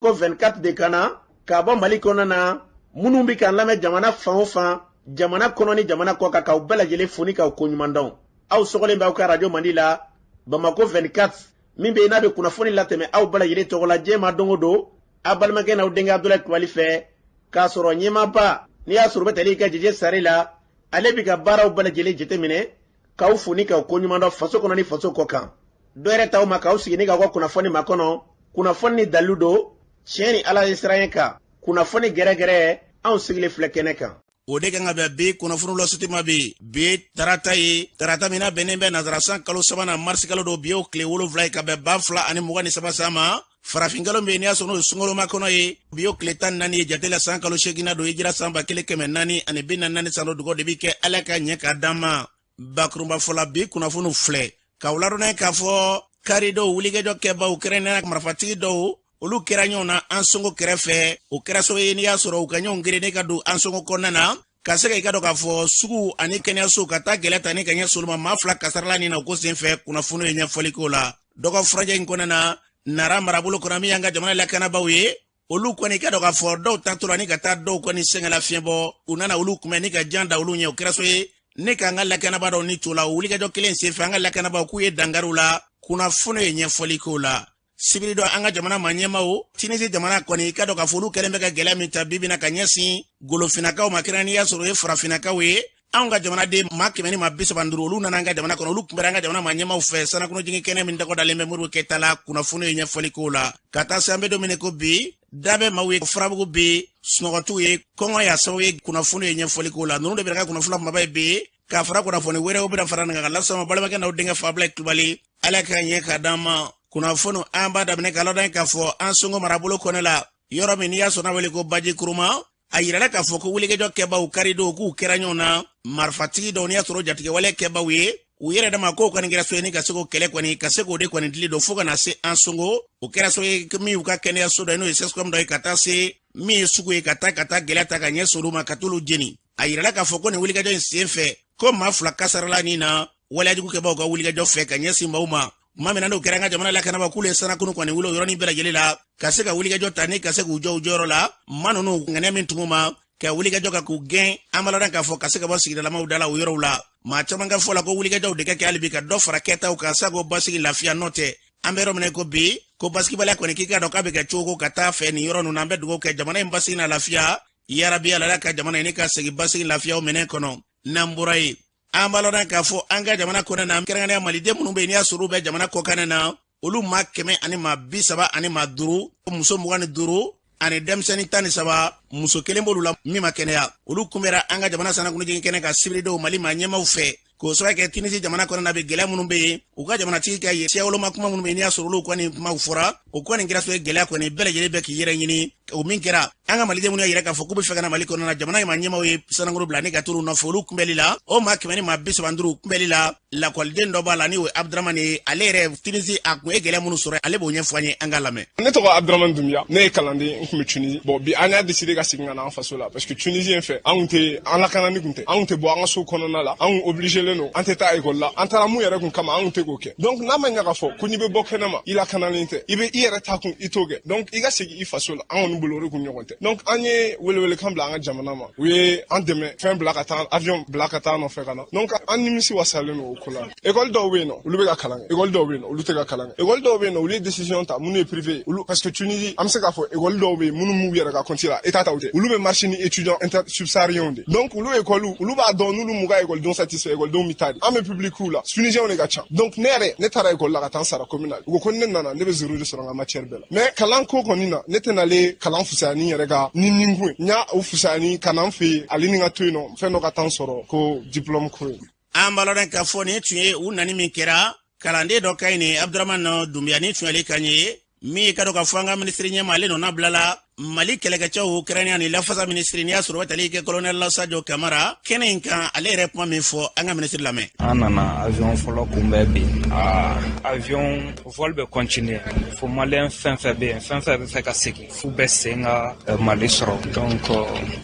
Ko 24 de kan na k'a bɔ Mali kɔnɔna na. Minnu bɛ k'an lamɛn jamana fan o fan, jamana kɔnɔ ni jamana kɔ kan, k'aw bɛɛ lajɛlen fo ni k'aw koɲuman dɔn. Aw sɔgɔlen bɛ aw ka radio Mandi la, Bamako 24, min bɛ yen n'a bɛ kunnafoni latɛmɛ aw bɛɛ lajɛlen tɔgɔ la diɲɛ ma don o don, aw balimakɛ n'aw denkɛ Abudulayi Kulubali fɛ. K'a sɔrɔ ɲɛmaaba, n'i y'a sɔrɔ u bɛ tali kɛ Jeje Sare la, ale bɛ ka baaraw bɛɛ lajɛlen jateminɛ, k'aw fo ni k'aw koɲuman dɔn faso kɔnɔ ni faso kɔ kan. Dɔ yɛrɛ t'aw ma k'aw sigi ni k'aw ka kunnafoni makɔnɔ. Kunnafoni ni dalilu don, tiɲɛ ni Ala ye siran kan. Kunnafoni gɛrɛgɛrɛ, anw sigilen filɛ kɛnɛ kan. O de kan ka bɛn bi kunnafoni laseti ma bi. Bi tarata ye tarata min na bɛnnen bɛ nazara san kalo sabanan, marisi kalo don. Bi o tile 7 ye ka bɛn 2023 san ma. Farafinkalo min n'i y'a sɔrɔ n'o ye sunkalo kɔnɔ ye, bi o tile 14 ye jate la, san kalo seeginna don, hijira san 1444 san don. Dugawu de bi kɛ, Ala ka ɲɛ k'a d'an ma. Bakurunba fɔla, bi kunnafoniw filɛ k'aw ladɔnniya k'a fɔ karidon, wulikajɔ kɛbaw, kɛrɛnkɛrɛnnenya marifatigi dɔw, olu kɛra ɲɔgɔn na Ansongo kɛrɛfɛ. O kɛra sababu ye n'i y'a sɔrɔ u ka ɲɔgɔn geren ka don Ansongo kɔnɔna na, ka se ka i ka dɔn k'a fɔ sugu ani kɛnɛyaso ka taa gɛlɛya ta ni ka ɲɛ olu ma. Maa fila kasarala nin na o ko senfɛ. Kunnafoni ye ɲɛfɔli k'o la. Dɔgɔ furancɛ in kɔnɔna na, Nara marabolo kɔnɔ, min y'an ka jamana lakanabaw ye, olu kɔni ka dɔn k'a fɔ dɔw taatɔla ni ka taa dɔw kɔni sɛgɛnla fiɲɛ bɔ, u nana olu kunbɛn ni ka jan da olu ɲɛ. O kɛra so ye ne k'an ka lakanaba dɔw ni to la. O wulikajɔ kelen senfɛ, an ka lakanabaw k'u ye dangariw la. Kunnafoni ye ɲɛfɔli k'o la. Sibiri dɔ, an ka jamana ma ɲɛmaw, Tinisi jamana kɔni, i ka dɔn k'a fɔ olu kɛlen bɛ ka gɛlɛya min ta bibina ka ɲɛsin golofinnakaw ma, kɛrɛnkɛrɛn n'i y'a sɔrɔ o ye farafinnakaw ye. Anw ka jamanaden maa 135, olu nana an ka jamana kɔnɔ. Olu kunbɛra an ka jamana ma ɲɛmaw fɛ sanakunojigin kɛnɛ min tɔgɔ dalen bɛ Modibo Keyita la. Kunnafoni ye ɲɛfɔli k'o la. Ka taa se an bɛ don min ko bi, da bɛ maaw ye furabugu bi, sunɔgɔtiw ye, kɔngɔ y'a sababu ye. Kunnafoni ye ɲɛfɔli k'o la. Ninnu de bɛ ka kunnafoni kumaba ye bi, k'a fara kunnafoni wɛrɛw bɛna fara nin kan ka lasama balimakɛ n'aw denkɛ Fabila Kulubali. Ala ka ɲɛ ka d'an ma. Kunnafoni an b'a daminɛ k'a ladɔn k'a fɔ Ansongo marabolo kɔnɔ la, yɔrɔ min n'i y'a sɔrɔ n'a wele ko Baji Kuruma, a yirala k'a fɔ ko wulikajɔ kɛbaw karidon k'u kɛra ɲɔgɔn na marifatigi dɔw, n'i y'a sɔrɔ jatigɛwale kɛbaw ye, u yɛrɛ dama k'o kɔni kɛra so ye ni ka se k'o kɛlɛ kɔni ka se k'o de kɔni dili don fo ka na se Ansongo. O kɛra so ye min y'u ka kɛnɛyaso dɔ ye, n'o ye CSCOM dɔ ye, ka taa se min ye sugu ye, ka taa gɛlɛya ta ka ɲɛsin olu ma, ka t'olu jeni. A yirala k'a fɔ ko nin wulikajɔ in sen fɛ, ko maa fila kasarala nin na waleyajugu kɛbaw ka wulikajɔ fɛ ka ɲɛsin maaw ma. Tuma min na n'o kɛra, an ka jamana lakanaba k'olu ye sanakunu kɔni wuli o yɔrɔnin bɛɛ lajɛlen la ka se ka wulikajɔ ta ni ka se k'u jɔ u jɔyɔrɔ la. Ma ninnu ŋaniya min tun ma ka wulikajɔ ka k'u gɛn, an b'a k'a fɔ ka se ka bɔ sigidalamaw da la o yɔrɔw la. Maa caman ka fɔ la ko wulikajɔw de ka kɛ hali bi ka dɔ fara kɛtaw kan sago basigi lafiya nɔ tɛ. An bɛ yɔrɔ min ko bi, ko basigibaliya kɔni, k'i k'a dɔn k'a bɛ kɛ cogo ka taa fɛ nin yɔrɔ ninnu na. An bɛ dugawu kɛ jamana in basigi na lafiya, yarabi Ala ka jamana in ka segin basigi lafiyaw minɛ kɔnɔ. N'an bɔra yen, an b'a lɔn k'a fɔ an ka jamana kɔnɔ na, kɛrɛnkɛrɛnnenya maliden minnu bɛ yen n'i y'a sɔrɔ u bɛ jamana kɔkan na, olu maa 135, muso 25 ani denmisɛnnin 13, muso kelen b'olu la min ma kɛnɛya, olu kunbɛra an ka jamana sanakunojigin kɛnɛ kan sibiridenw Mali maa ɲɛmaw fɛ, k'o sababu kɛ Tinisi jamana kɔnɔ na bɛ gɛlɛya minnu bɛ yen, u ka jamanatigi ka siyawoloma kuma minnu bɛ yen n'i y'a sɔrɔ olu kɔni kumaw fɔra, o kɔni kɛra so ye gɛlɛya kɔni bɛɛ lajɛlen bɛ k'i yɛrɛ ɲini. O min kɛra, an ka maliden minnu y'a yɛrɛ k'a fɔ k'u bɛ fɛ ka na Mali kɔnɔ na, jamana in maa ɲɛmaw ye sanankuru bila ni ka t'olu nɔfɛ. Olu kunbɛli la, o maa 135 kunbɛli la, lakɔliden dɔ b'a la, ni o ye Abudramani ye. Ale yɛrɛ, Tinisi a kun ye gɛlɛya minnu sɔrɔ, ale b'o ɲɛfɔ an ye, an k'a lamɛn. Ne tɔgɔ Abdramane Doumbia, ne ye kalanden, n kun bɛ Tunisie. Bon, bi an y'a décidé ka segin ka na an faso la parce que Tunisie in fɛ, an kun tɛ an lakanani kun tɛ, an kun tɛ bɔ an ka so kɔnɔna la, an kun obligé len don, an tɛ taa école la, an taara mun yɛrɛ kun kama, an kun tɛ k'o kɛ. Donc n'a ma ɲɛ k'a fɔ ko n'i bɛ bɔ kɛnɛ ma, i lakanalen tɛ, i bɛ i yɛrɛ ta kun, i t'o kɛ. Donc i ka segin i faso la, an kɔni bolo o de kun ɲɔgɔn tɛ. Donc an ye welewelekan bila an ka jamana ma, u ye an dɛmɛ, fɛn bila ka taa, avion bila ka taa nɔfɛ ka na. Donc an nimisi wasalen don o ko la. École dɔw bɛ yen nɔ, olu bɛ ka kalan kɛ, école dɔw bɛ yen nɔ, olu tɛ ka kalan kɛ, école dɔw bɛ yen nɔ, olu ye décision ta, minnu ye privé olu, parce que Tunisie, an bɛ se k'a fɔ école dɔw bɛ yen minnu m'u yɛrɛ ka compte la, état taw tɛ, olu bɛ marché ni étudiants inter subsahariens de. Donc olu école, olu b'a dɔn n'olu m'u ka école satisfait, école bɛ taa di. An bɛ public la, tunisiens de ka ca. Donc ne yɛrɛ, ne taara école la ka taa n sara communal, u ko ko ne nana, ne bɛ zéro de sɔrɔ n ka matière bɛɛ la. Mais kalan ko kɔni na, ne tɛna kalan fisaya ni n yɛrɛ ka ni nin kun ye, n y'a o fisaya ni ka na n fɛ yen, ale ni n ka to yen nɔ, fɛn dɔ ka taa n sɔrɔ ko diplôme ko ye. An b'a lɔn k'a fɔ nin tun ye u nani min kɛra, kalanden dɔ ka ɲi nin, Abudramani Dunbiya, ni tun y'ale kan ye min ye ka dɔn k'a fɔ an ka minisiri ɲɛma, ale nɔna bila la. Mali kɛlɛkɛcɛw kɛrɛnkɛrɛnnenya ni lafasa minisiri, n'i y'a sɔrɔ o bɛ tali kɛ colonel Sadio Kamara kɛnɛ in kan, ale yɛrɛ kuma min fɔ, an ka minisiri lamɛn. An nana avion fɔlɔ kunbɛn bi. Avion vol bɛ continuer fo Malien fɛn fɛn bɛ yen, fɛn fɛn bɛ fɛ ka segin, f'u bɛ sen ka Mali sɔrɔ. Donc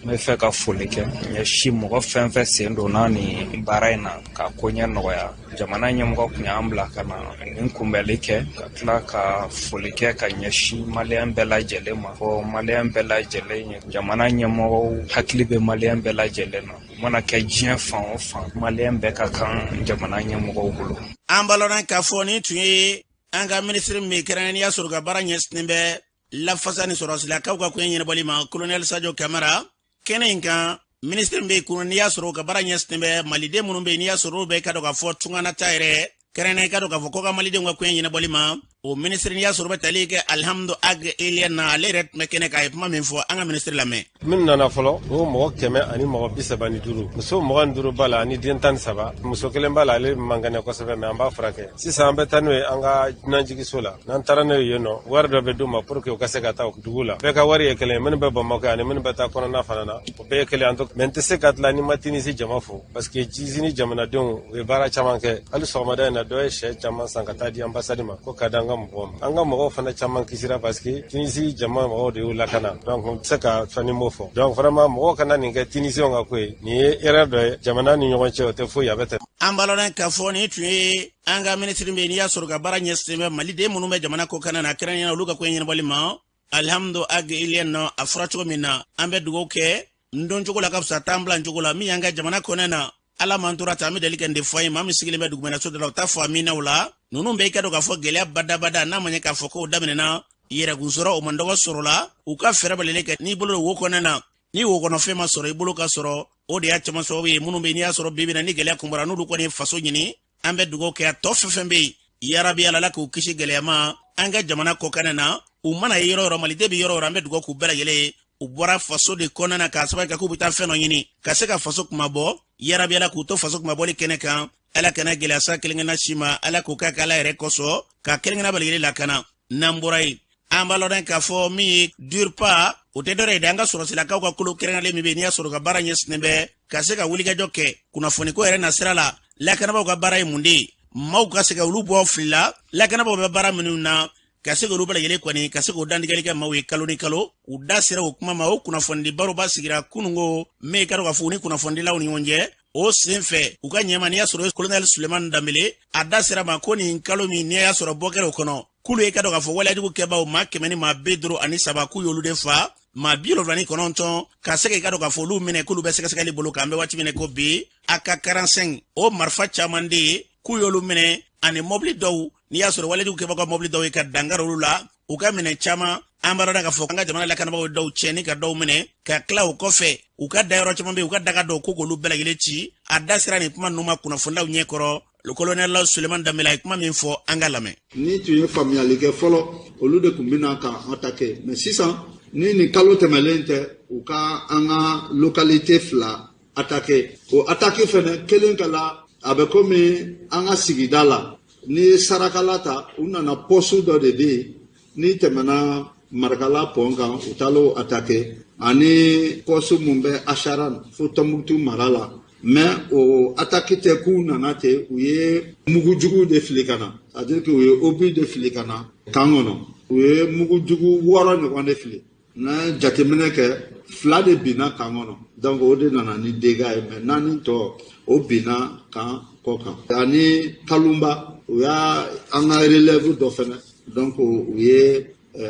n bɛ fɛ ka foli kɛ ɲɛsin mɔgɔ fɛn fɛn sen donna nin baara in na ka koɲɛ nɔgɔya. Jamana ɲɛmɔgɔ tun y'an bila ka na nin kunbɛli kɛ, ka tila ka foli kɛ ka ɲɛsin Malien bɛɛ lajɛlen ma, fɔ Malien bɛɛ lajɛlen ye. Jamana ɲɛmɔgɔw hakili bɛ Malien bɛɛ lajɛlen na. U mana kɛ diɲɛ fan o fan, Malien bɛɛ ka kan jamana ɲɛmɔgɔw bolo. An balɔnna k'a fɔ nin tun ye an ka minisiri min kɛrɛnkɛrɛnnenya sɔrɔ ka baara ɲɛsinnen bɛ lafasa ni sɔrɔsilakaw ka koɲɛ ɲɛnabɔli ma, colonel Sadio Kamara. Kɛnɛ in kan, minisiri min bɛ yen kun, n'i y'a sɔrɔ ka baara ɲɛsinnen bɛ Maliden minnu bɛ yen, n'i y'a sɔrɔ olu bɛ ka dɔn k'a fɔ tunganata yɛrɛ, kɛrɛnkɛrɛnnenya ka dɔn k'a fɔ kɔkan Malidenw ka koɲɛ ɲɛnabɔli ma, o minisiri, n'i y'a sɔrɔ bɛ tali kɛ Alihamudu Ag Eliya na, ale yɛrɛ tun bɛ kɛnɛ kan, a ye kuma min fɔ, an ka minisiri lamɛn. Minnu nana fɔlɔ, o mɔgɔ 135, muso 25 b'a la ani den 13. Muso kelen b'a la, ale man kɛnɛ kosɛbɛ, mais an b'a furakɛ sisan. An bɛ taa n'o ye an ka dunanjigiso la. N'an taara n'o ye yen nɔ, wari dɔ bɛ d'u ma pour que u ka se ka taa dugu la. Bɛɛ ka wari ye kelen ye. Minnu bɛ Bamakɔ ani minnu bɛ taa kɔnɔna fana na, o bɛɛ ye kelen. An to mais n tɛ se ka tila ni ma Tinisi jama fo, parce que Tinisi jamanadenw, u ye baara caman kɛ. Hali sɔgɔmada in na, dɔ ye sɛ caman san ka taa di ambassade ma ko ka di an ka mɔgɔw ma. An ka mɔgɔw fana caman kisira, parce que Tinisi jama mɔgɔw de y'u lakana. Donc n tɛ se ka fɛn ni m'o fɔ. Donc vraiment, mɔgɔw kana nin kɛ Tunisienw ka ko ye. Nin ye erreur dɔ ye jamana ni ɲɔgɔn cɛ, o tɛ foyi, a bɛ tɛmɛ. An b'a k'a fɔ nin tun ye an ka minisiri min, n'i y'a sɔrɔ ka baara ɲɛsinnen bɛ Maliden minnu bɛ jamana kɔkan na, kɛrɛnkɛrɛnnenya olu ka ko ɲɛnabɔli ma, Alihamudu Ag Iliya nɔ. A fɔra cogo min na, an bɛ dugawu kɛ n don cogo la ka fisa taa bila cogo la min y'an ka jamana kɔnɛ na. Ala m'an tora ten, an bɛ deli kɛ nin de fɔ an ye. Maa min sigilen bɛ dugumɛnɛso dɔ la, o t'a fɔ aminaw la. Ninnu bɛɛ, i ka dɔn k'a fɔ gɛlɛya badabada n'a ma ɲɛ k'a fɔ k'o daminɛna, yɛrɛkun sɔrɔ o man dɔgɔ sɔrɔ la. U ka fɛɛrɛ bɛlɛlen kɛ n'i bolo wo kɔnɛ na, ni wo kɔnɔfɛn ma sɔrɔ i bolo ka sɔrɔ, o de y'a caman sababu ye. Minnu bɛ, n'i y'a sɔrɔ bibi na ni gɛlɛya kunbara, n'olu kɔni ye faso ɲini, an bɛ dugawu kɛ a tɔ fɛn fɛn bɛ yen, yarabi Ala la k'u kisi gɛlɛya ma an ka jamana kɔkanɛ na. U mana ye yɔrɔ yɔrɔ, Maliden bɛ yɔrɔ yɔrɔ, an bɛ dugawu k'u bɛɛ lajɛlen ye. U bɔra faso de kɔnɔna na k'a sababu kɛ k'u bɛ taa fɛn dɔ ɲini ka se ka faso kuma bɔ. Yarabi Ala k'u to faso kumabɔli kɛnɛ kan. Ala kana gɛlɛya sa kelen si ma. Ala k'o k'a kɛ Ala yɛrɛ kosɔn ka kelen bɛɛ lajɛlen lakana. N'an bɔra yen, an b'a lɔn k'a fɔ min ye DIRPA, o tɛ dɔwɛrɛ ye dɛ, an ka sɔrɔsilakaw ka kolo kɛrɛnkɛrɛnlen min bɛ yen, n'i y'a sɔrɔ ka baara ɲɛsinnen bɛ ka se ka wulikajɔ kɛ kunnafoniko yɛrɛ nasira la. Lakanabaaw ka baara ye mun de ye? Maaw ka se ka olu bɔ fili la lakanabaaw bɛ baara minnu na, ka se k'olu bɛɛ lajɛlen kɔni ka se k'o dantigɛli kɛ maaw ye kalo ni kalo. U da sera o kuma ma. O kunnafonidi baroba sigira kunungo min ka dɔn k'a fɔ u ni kunnafonidilaw ni ɲɔgɔn cɛ. O sen fɛ, u ka ɲɛma, n'i y'a sɔrɔ colonel Sulemani Danbele, a da sera ma ko nin kalo min n'i y'a sɔrɔ bɔ kɛra o kɔnɔ, k'olu ye ka dɔn k'a fɔ waleyajugu kɛbaw maa 153, k'u y'olu de fa, maa 79, ka se k'i ka dɔn k'a fɔ olu minɛ, k'olu bɛ sɛgɛsɛgɛli bolo kan. An bɛ waati min ko bi, AK 45, o marifa caman de ye k'u y'olu minɛ, ani mɔbili dɔw, n'i y'a sɔrɔ walejugu kɛbaw ka mɔbili dɔw ye, ka dankari olu la, u ka minɛ caman. An b'a dɔn k'a fɔ an ka jamana lakanabagaw dɔw cɛ ni ka dɔw minɛ ka tila. O kɔfɛ, u ka da yɔrɔ caman bɛ yen, u ka daga dɔw ko k'olu bɛɛ lajɛlen ci. A da sera nin kuma ninnu ma kunnafonilaw ɲɛkɔrɔ. Le colonel Sulemani Danbele a ye kuma min fɔ, an ka lamɛn. Ni tun ye faamuyali kɛ fɔlɔ, olu de tun bɛna ka attaquer, mais sisan ni nin kalo tɛmɛlen tɛ, u ka an ka localité fila attaquer. O attaque fɛnɛ kelen ka la, a bɛ komi an ka sigida la, n'i ye Sarakala ta, u nana poste dɔ de bɛ yen, n'i tɛmɛna Marikala pont kan, u taala attaquer, ani poste mun bɛ Asaran fo Tɔnbukutu mara la. Mais o attaque tɛ k'u nana ten, u ye mugujugu de fili ka na, c'est à dire que u ye obus de fili ka na kan kɔnɔ. U ye mugujugu wɔɔrɔ ɲɔgɔn de fili. N'an ye jateminɛ kɛ, fila de binna kan kɔnɔ, donc o de nana ni dégâts ye, mais naani tɔ, o binna kan kɔ kan. Ani Kalunba, u y'a an ka relève dɔ fɛnɛ, donc u ye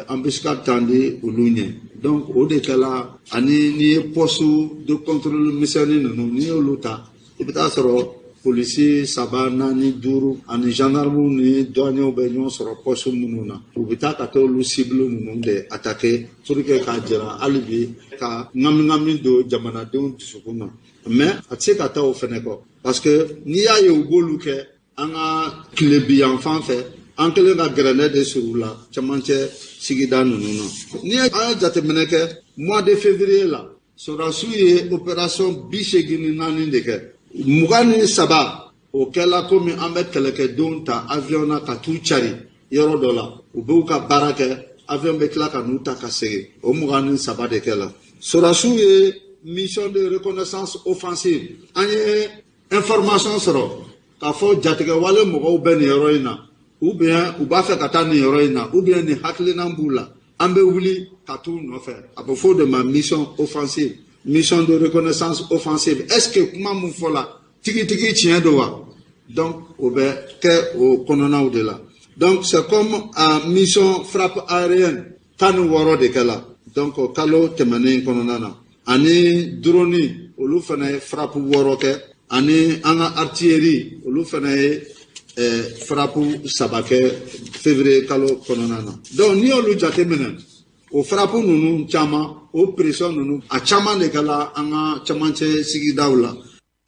embuscade tandi olu ɲɛ. Donc o de kɛla. Ani n'i ye poste de contrôle misɛnnin ninnu, n'i y'olu ta, i bɛ taa sɔrɔ polisi saba, naani, duuru ani gendarme ni douaniers bɛ ɲɔgɔn sɔrɔ poste minnu na, u bɛ taa ka taa olu cible ninnu de attaquer pour que k'a jira hali bi ka ŋami-ŋami don jamanadenw dusukun na. Mais a tɛ se ka taa o fɛnɛ kɔ, parce que n'i y'a ye u b'olu kɛ, an ka tilebi yan fan fɛ, an kɛlen ka gɛrɛnɛ de siri u la cɛmancɛ sigida ninnu na. Ni an ye jateminɛ kɛ, mois de février la, sɔrɔdasiw ye opération 84 de kɛ. 23, o kɛla komi an bɛ kɛlɛkɛdenw ta avion na ka t'u cari yɔrɔ dɔ la, u b'u ka baara kɛ. avion bɛ tila ka n'u ta ka segin, o 23 de kɛ la. Sɔrɔdasiw ye mission de reconnaissance offensive, an ye information sɔrɔ k'a fɔ jatigɛwale mɔgɔw bɛ nin yɔrɔ in na, ou bien u b'a fɛ ka taa nin yɔrɔ in na, ou bien nin hakilina b'u la, an bɛ wuli ka t'u nɔfɛ. A bɛ fɔ o de ma mission offensive, mission de reconnaissance offensive. Est ce que kuma mun fɔla tigitigi tiɲɛ don wa? Donc o bɛ kɛ o kɔnɔnaw de la. Donc c'est comme en mission frappe aérienne, 16 de kɛla, donc kalo tɛmɛnen kɔnɔna na, ani drone, olu fana ye frappe 6 kɛ, ani an ka artillerie, olu fana ye frappe 3 kɛ février kalo kɔnɔna na. Donc n'i y'olu jateminɛ, o frappe ninnu caman, o pression ninnu, a caman de kɛla an ka camancɛ sigidaw la.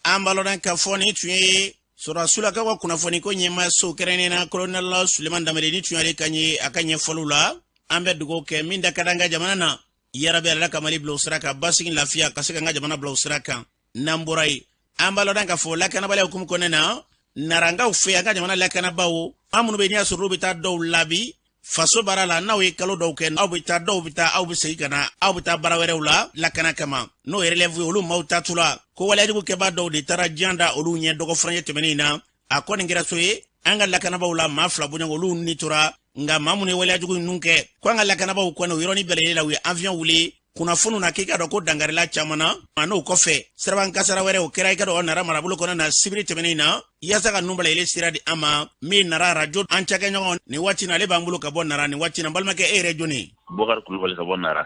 An b'a lɔn k'a fɔ nin tun ye sɔrɔdasilakaw ka kunnafoni ko ɲɛmaaso kɛrɛnnen na, kolonɛli Suleman Danbele, ni tun y'ale kan ye a ka ɲɛfɔliw la. An bɛ dugawu kɛ min da ka di an ka jamana na, yarabi Ala ka Mali bila o sira kan, basigi, lafiya ka se ka an ka jamana bila o sira kan. N'an bɔra yen, an b'a lɔn k'a fɔ lakanabaliya hukumu kɔnɔna na, narankaw fɛ, an ka jamana lakanabaaw, an minnu bɛ n'i y'a sɔrɔ olu bɛ taa dɔw labi faso baara la, n'aw ye kalo dɔw kɛ, aw bɛ taa, dɔw bɛ taa, aw bɛ segin ka na, aw bɛ taa baara wɛrɛw la lakana kama, n'o ye relève ye, olu maaw taatula ko waleyajugu kɛbaa dɔw de taara jan da olu ɲɛ dɔgɔ furancɛ tɛmɛnen na. A kɔni kɛra so ye, an ka lakanabaaw la maa 2 bɔɲɔgɔn, olu ni tora. Nka maa minnu ye waleyajugu ninnu kɛ, ko an ka lakanabaaw kɔni, o yɔrɔnin bɛɛ lajɛlen la, u ye avion wuli. Kunnafoniw na k'i ka dɔn ko dangarila caman na, a n'o kɔfɛ siraban kasara wɛrɛ o kɛra, i ka dɔn, Nara marabolo kɔnɔ na sibiri tɛmɛnen na. Yaasa ka ninnu bɛɛ lajɛlen sira di an ma, min Nara arajo an cakɛɲɔgɔn nin waati na, ale b'an bolo ka bɔ Nara nin waati na. Balimakɛ, e yɛrɛ jɔni? Bubakari Kulubali ka bɔ Nara,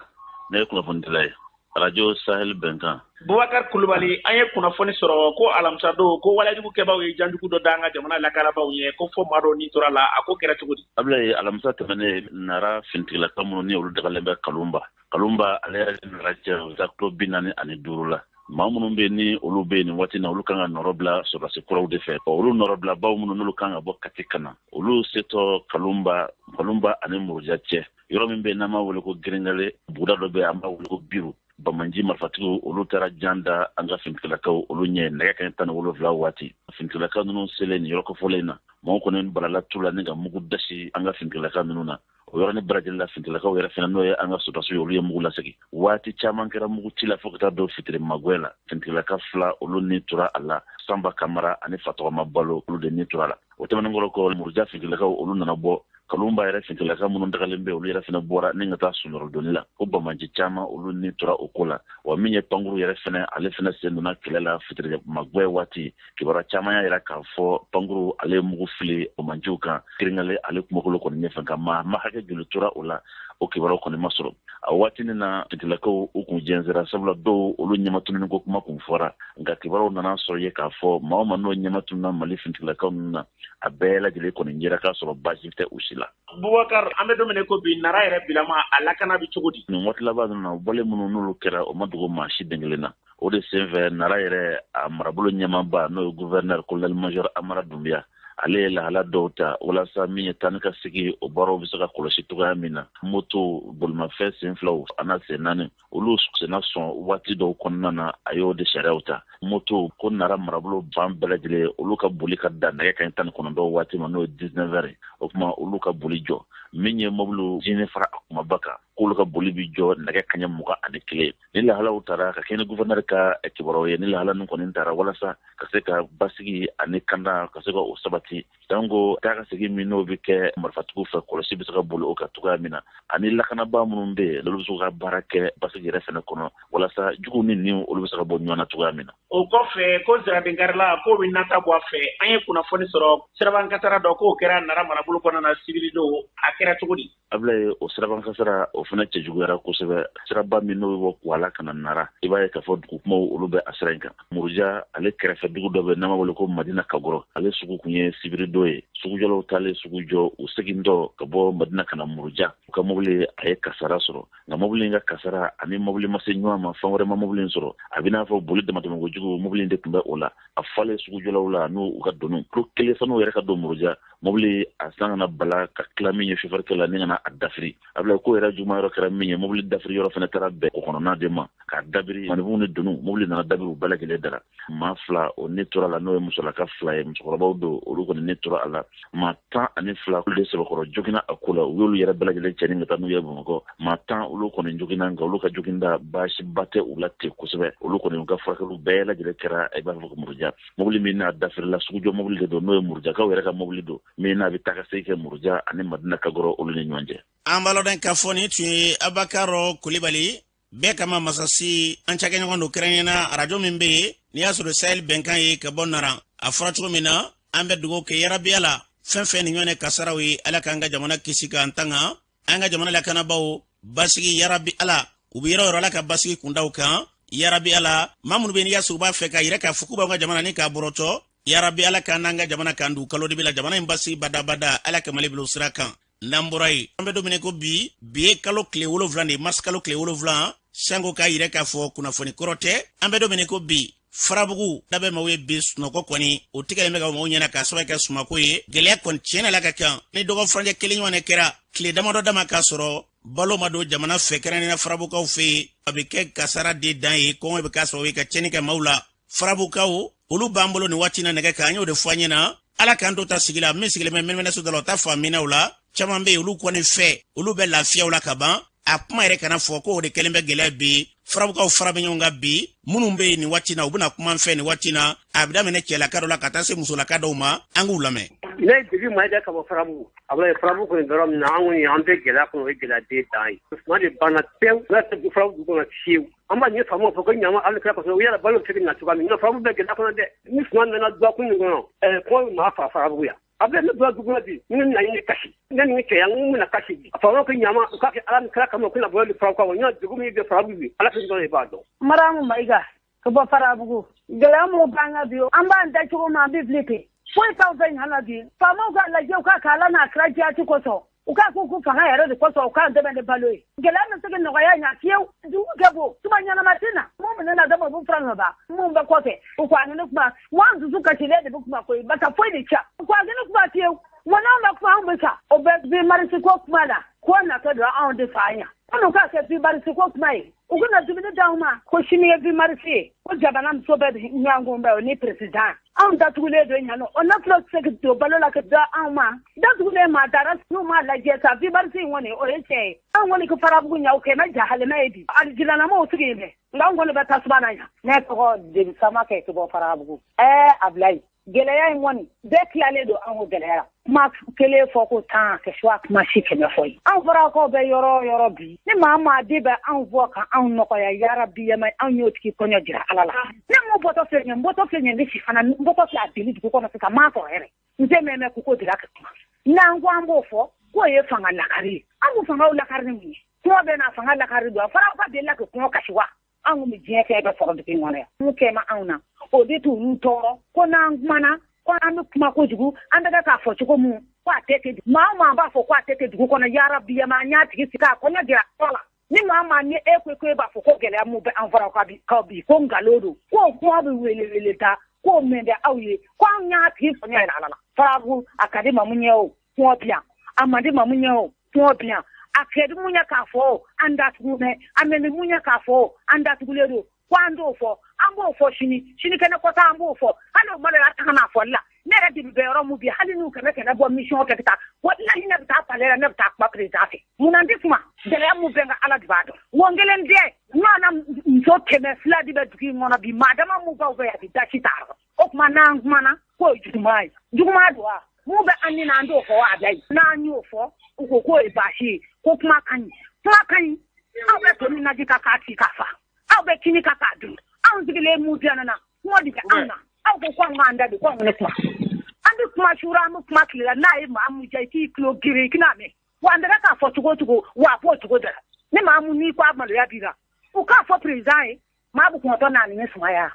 ne ye kunnafonidila ye arajo Sahel Bɛnkan. Bubakar Kulubali, an ye kunnafoni sɔrɔ ko alamisa don, ko walejugu kɛbaw ye janjugu dɔ da an ka jamana lakanabaaw ɲɛ, ko fɔ maa dɔw ni tora la. A ko kɛra cogo di? Abulaye, alamisa tɛmɛnen, Nara finitigilaka minnu ni olu dagalen bɛ Kalunba, Kalunba ale yɛrɛ Nara cɛ, o bɛ taa kilo 45 la. Maa minnu bɛ ni olu bɛ yen nin waati na, olu kan ka nɔrɔ bila sɔrɔdasi kuraw de fɛ. Olu nɔrɔbilabaw minnu n'olu kan ka bɔ Kati ka na, olu setɔ Kalunba, Kalunba ani Muruja cɛ, yɔrɔ min bɛ yen n'an b'a wele ko Gringale, buguda dɔ bɛ yen an b'a wele ko Biru, bamanji marifatigiw olu taara jan da an ka finitigilakaw olu ɲɛ nɛgɛ kaɲɛ 17 waati. Finitigilakaw ninnu selen nin yɔrɔ kofɔlen in na, mɔgɔw kɔni balala tu la ni ka mugu dasi an ka finitigilakaw ninnu na. O yɔrɔnin bɛɛ lajɛlen la, finitigilakaw yɛrɛ fana, n'o ye an ka sɔrɔdasiw ye, olu ye mugu lasegin. Waati caman kɛra mugu ci la fo ka taa don fitiri magwɛ la. Finitigilaka 2, olu ni tora a la, Sanba Kamara ani Fatɔgɔma Balo, olu de ni tora a la. O tɛmɛnen kɔrɔ kɔ, Muruja finitigilakaw olu nana bɔ. Kalunba yɛrɛ finitigilaka minnu dagalen bɛ, olu yɛrɛ fana bɔra ni ka taa sunɔrɔdonni la, ko bamanji caman olu ni tora o ko la. Wa min ye pankuru yɛrɛ fana, ale fana sen donna kɛlɛ la fitiri magwɛ waati. Kibaruya caman y'a yira k'a fɔ pankuru ale ye mugu fili bamanjiw kan Gringale ale kumakolo kɔni ɲɛfɛ, nka maa ma hakɛ joli tora o la, o kibaruyaw kɔni ma sɔrɔ. A waatinin na, finitigilakaw u kun jɛnsɛra, sabula dɔw olu ɲɛmatununi ko kuma kun fɔra, nka kibaruyaw nana sɔrɔ ye k'a fɔ maa o maa n'o ɲɛmatununa Mali finitigilakaw ninnu na, a bɛɛ lajɛlen kɔni jɛra k'a sɔrɔ baasi tɛ u si la. Bubakar, an bɛ don min ko bi, Nara yɛrɛ bilama, a lakana bɛ cogo di? Nin waati laban ninnu na, wale minnu n'olu kɛra, o ma dogo maa si den kelen na. O de senfɛ, Nara yɛrɛ a marabolo ɲɛmaaba, n'o ye gouverneur colonel major Amara Dunbiya, ale ye lahala dɔw ta walasa min ye taa ni ka segi o baaraw bɛ se ka kɔlɔsi cogoya min na. Moto, bolimafɛn sen filaw a sen naani, olu senna sɔn waati dɔw kɔnɔna na, a y'o de sariyaw ta. Moto ko Nara marabolo fan bɛɛ lajɛlen, olu ka boli ka da nɛgɛ kaɲɛ 19 waati ma, n'o ye 19 heures. O tuma olu ka boli jɔ. Min ye mobili jini fara a kumaba kan, k'olu ka boli bi jɔ nɛgɛ kaɲɛ 21. Ni lahalaw taara ka kɛ ni gouverneur ka kibaruyaw ye, ni lahala ninnu kɔni taara walasa ka se ka basigi ani kanda ka se ka o sabati, sanko taa ka segin min n'o bɛ kɛ marifatigiw fɛ, kɔlɔsi bɛ se ka boli o kan cogoya min na, ani lakanabaa minnu bɛ yen, olu bɛ se ka baara kɛ basigi yɛrɛ fɛnɛ kɔnɔ, walasa juguw ni niw olu bɛ se ka bɔ ɲɔgɔn na cogoya min na. O kɔfɛ, ko siradenkarila k'o bɛ nata bɔ a fɛ. An ye kunnafoni sɔrɔ siraban kasara dɔ k'o kɛra Nara marabolo kɔnɔna na sibiri don. A kɛra cogo di? Abulaye, o siraban kasara o fana cɛjuguyara kosɛbɛ. Siraba min n'o bɛ bɔ Kuwala ka na Nara, i b'a ye k'a fɔ dugukumaw olu bɛ a sira in kan. Muruja ale kɛrɛfɛ dugu dɔ bɛ n'an b'a wele ko Madina Kagɔrɔ, ale sugu kun ye sibiri don ye. Sugujɔlaw taalen sugu jɔ, u segintɔ ka bɔ Madina ka na Muruja, u ka mobili a ye kasara sɔrɔ. Nka mobili in ka kasara ani mobili ma se ɲɔgɔn ma, fɛn wɛrɛ ma mobili in sɔrɔ. A bɛ n'a fɔ boli damatɛmɛ kojugu mobili in de tun bɛ o la. A falen sugujɔlaw la n'u ka doni kilo kelen sanu yɛrɛ ka don Muruja, mobili a san kana bala ka tila min ye sofɛrikɛ la ni kana a dafiri. A bila ko yɛrɛ juguman. juguma yɔrɔ kɛra min ye, mobili dafiri yɔrɔ fana taara bɛn o kɔnɔna de ma k'a dabiri maninfinw ni dunu. Mobili nana dabiri u bɛɛ lajɛlen dara. Maa 2 o ne tora la, n'o ye musolaka 2 ye, musokɔrɔbaw don, olu kɔni ne tora a la. Maa 12 olu de sɛbɛkɔrɔ joginna a ko la. U y'olu yɛrɛ bɛɛ lajɛlen cɛni ka taa n'u ye Bamakɔ. Maa 10 olu kɔni joginna, nka olu ka joginda baasiba tɛ u la ten kosɛbɛ. Olu kɔni u ka furakɛliw bɛɛ lajɛlen kɛra i b'a fɔ ko Muruja. Mobili min n'a dafirila, sugujɔ mobili de don, n'o ye Murujakaw yɛrɛ ka mobili don, min n'a bɛ taa ka segin kɛ Muruja ani Madina Kagɔrɔ olu ni ɲɔgɔn cɛ. An b'a lɔdɔn k'a fɔ nin tun ye Abakar Kulibali bɛɛ kama masasi, an cakɛɲɔgɔn don, kɛrɛnkɛrɛnnenya arajo min bɛ yen n'i y'a sɔrɔ Sahel bɛnkan ye ka bɔ Naran. A fɔra cogo min na, an bɛ dugawu kɛ yarabiya la, fɛn fɛn ni ɲɔgɔn kasaraw ye, Ala k'an ka jamana kisi k'an tanga. An ka jamana lakanabaaw basigi yarabi Ala, u bɛ yɔrɔ yɔrɔ, Ala ka basigi kundaw kan yarabi Ala. Maa minnu bɛ n'i y'a sɔrɔ u b'a fɛ ka yɛrɛ k'a fɔ k'u b'an ka jamana ni k'a bɔrɔtɔ, yarabi Ala k'an n'an ka jamana kan don kalo de bɛ la, jamana in basigi badabada, Ala ka Mali bila o sira kan. N'an bɔra yen, an bɛ don min ko bi, bi ye kalo tile 7 de ye, mars kalo tile 7. Sanko k'a yɛrɛ k'a fɔ kunnafoni kɔrɔ tɛ. An bɛ don min ko bi, Farabugu da bɛ maaw ye bi, sunɔgɔ kɔni o tigɛlen bɛ ka maaw ɲɛna k'a sababu kɛ sumako ye. Gɛlɛya kɔni tiɲɛ la ka kan ni dɔgɔ furancɛ kelen ɲɔgɔn de kɛra tile damadɔ dama k'a sɔrɔ balo ma don jamana fɛ, kɛrɛnkɛrɛnnenya Farabukaw fɛ yen, a bɛ kɛ kasara de dan ye. Kɔngɔ bɛ k'a sababu ye ka tiɲɛni kɛ maaw la. Farabukaw olu b'an bolo nin waati na nɛgɛ kan, an y'o de fɔ an ɲɛna. Ala k'an to ta sigi la, min sigilen bɛ mɛnɛmɛnɛso da la, o ta faaminaw la. Caman bɛ yen, olu kɔni fɛ, olu bɛ lafiyaw la ka ban. A kuma yɛrɛ kana fɔ ko o de kɛlen bɛ gɛlɛya bi. Farabukaw fara bɛ ɲɔgɔn kan bi, minnu bɛ yen nin waati na, u bɛna kuma an fɛ nin waati na. A bɛ daminɛ cɛlaka dɔ la ka taa se musolaka dɔw ma, an k'u lamɛn. Ne ye Debi Mayiga ka bɔ Farabugu. A bɛ Farabugu kɔni yɔrɔ min na, an kɔni an bɛ gɛlɛya kɔnɔ, o ye gɛlɛya den dan ye. Suma de banna pewu, n'a tɛ Farabugu dugu kɔnɔ fiyewu. An b'a ɲɛ faamaw fɔ ko ɲama hali kira kɔsɔn, u yɛrɛ balo bɛ se ka ɲa cogoya min na. Farabugu bɛ gɛlɛya kɔnɔ dɛ. Ni suma nana dɔgɔkun nin kɔnɔ, kɔngɔ bɛ maa fa Farabugu yan. A bɛ ne bila dugu la bi, ne bɛna ɲini kasi. Ne ni cɛ yan, n bɛna kasi bi. Faamaw ko ɲama, u k'a kɛ Ala ni kira kama, u kana balo di Farabugu ma. Ɲɔ degun min bɛ Farabugu bi, Ala fɛn dɔrɔn de b'a dɔn. Maramu Mayiga ka bɔ Farabugu. Gɛlɛya minnu b'an kan bi, an b'an da cogo min, an bɛ fili ten. Foyi t'anw fɛ ɲa na bi. Faamaw k'a lajɛ, u k'a kɛ Ala n'a kira jati kosɔn. U k'a k'u k'u fanga yɛrɛ de kosɔn, u k'an dɛmɛ ni balo ye. Gɛlɛya bɛ se ka nɔgɔya ɲa fiyewu. Dugu kɛ bon, tuma ɲɛnama tɛ na. Mun bɛ ne na dama, u bɛ fura nɔ ba. Mun bɛ kɔfɛ, u ko a ni ne kuma. Wa an dusu kasilen de bɛ kuma koyi, barisa foyi de ca. U ko a ni ne kuma fiyewu. Wa n'anw bɛ kuma, anw bɛ sa. O bɛ bi marisi ko kuma la, ko natɔ don anw de fa ɲa. Ko k'a kɛ bi marisi ko kuma ye. U kana dumuni d'anw ma ko sini ye bi marisi ye. Ko jamana muso bɛɛ bɛ ɲɔgɔn bɛɛ o ni président. Anw datugulen don ɲa nɔ, o nafolo tɛ se ka don balo la ka da anw ma. Datugulen maa dara n'u m'a lajɛ sa, bi marisi in kɔni o ye tiɲɛ ye. Anw kɔni ka Farabugu ɲa, o kɛmɛ jahalɛmɛ ye bi. Alijilanamaw sigi yen dɛ, nka anw kɔni bɛ tasuma na yan. Ne tɔgɔ Debi Samakɛ ka bɔ Farabugu. Abulayi, gɛlɛya in kɔni bɛɛ tilalen don anw ko gɛlɛya la. Kuma kelen fɔ ko 10 kɛ suwa kuma si 100 fɔ ye. Anw Farakaw bɛ yɔrɔ o yɔrɔ bi, ni maa maa den bɛ anw fɔ ka anw nɔgɔya yarabi yama, anw y'o tigi kɔɲɔ jira Ala la. Ne mun bɔtɔ filɛ nin ye, n bɔtɔ filɛ nin ye, ne si fana, n bɔtɔ filɛ a deli dugu kɔnɔ sisan, n m'a sɔrɔ yɛrɛ. N tɛ mɛn mɛn ko ko dira ka kuma. N'an ko an b'o fɔ, k'o ye fanga lakari ye. An b'o fangaw lakari ni mun ye? Kɔngɔ bɛ na fanga lakari don. A fɔra aw ka deli la ka kɔngɔ kasi wa? Anw kun bɛ diɲɛ fɛn bɛɛ sɔrɔ dugu in kɔnɔ yan. Mun kɛ ma anw na? O de t'olu tɔɔrɔ. Ko n'an kumana, ko an bɛ kuma kojugu, an bɛ kɛ k'a fɔ cogo mun, ko a tɛ ten. Maa o maa b'a fɔ ko a tɛ ten dugu kɔnɔ, yarabi yama, an y'a tigi sigi k'a kɔɲɔ jira Ala la. Ni maa maa ni e ko e b'a fɔ ko gɛlɛya mun bɛ an fara kaw bi, ko nkalon don, k'o kuma bɛ wele wele da, k'o mɛn bɛ aw ye, ko an y'a tigi kɔɲɔ jira Ala la. Farabugu, a ka di mamu ɲɛ o, kɔngɔ bi yan. A man di mamu ɲɛ o, kɔngɔ bi yan. A kɛ di mun ɲɛ k'a fɔ an datugu mɛ, a mɛ ni mun ɲɛ k'a fɔ an datugulen don, ko an t'o fɔ, an b'o fɔ sini, sini kɛnɛ kɔta an b'o fɔ. Hali o maloya ta ka n'a fɔli la. Ne yɛrɛ de bɛ yɔrɔ mun bi, hali n'u kɛmɛ kɛmɛ bɔ mission kɛ ka taa, walahi ne bɛ taa palais la, ne bɛ taa kuma président fɛ. Mun na n tɛ kuma? Gɛlɛya mun bɛ n kan, Ala de b'a dɔn. Wo n kelen tɛ, ɲɔgɔn na muso 200 de bɛ dugu in kɔnɔ bi, maa dama mun baw bɛ yan bi, dasi t'a rɔ. O tuma n'an kumana, k'o ye juguman ye. Juguman don wa? Mun bɛ an ni na, an t'o fɔ wa, Ablaye? N'an y'o fɔ, u ko k'o ye baasi ye, ko kuma ka ɲi. Kuma ka ɲi. Aw bɛ to ni naji ka k'a ci k'a fa. Aw bɛ kini ka k'a dun. Anw sigilen mun filɛ na, kuma de bɛ anw na. Aw ko k'anw k'an da don, k'anw ne kuma. An bɛ kuma sura, an bɛ kuma tile la, n'a ye maa mun diya i k'i tulo geren, i k'i n'a mɛn. Wa an bɛ k'a fɔ cogo o cogo, wa a b'o cogo de la. Ni maa mun n'i ko a maloya b'i la, u k'a fɔ président ye, maa bɛ kɔngɔtɔ naani ni sumaya.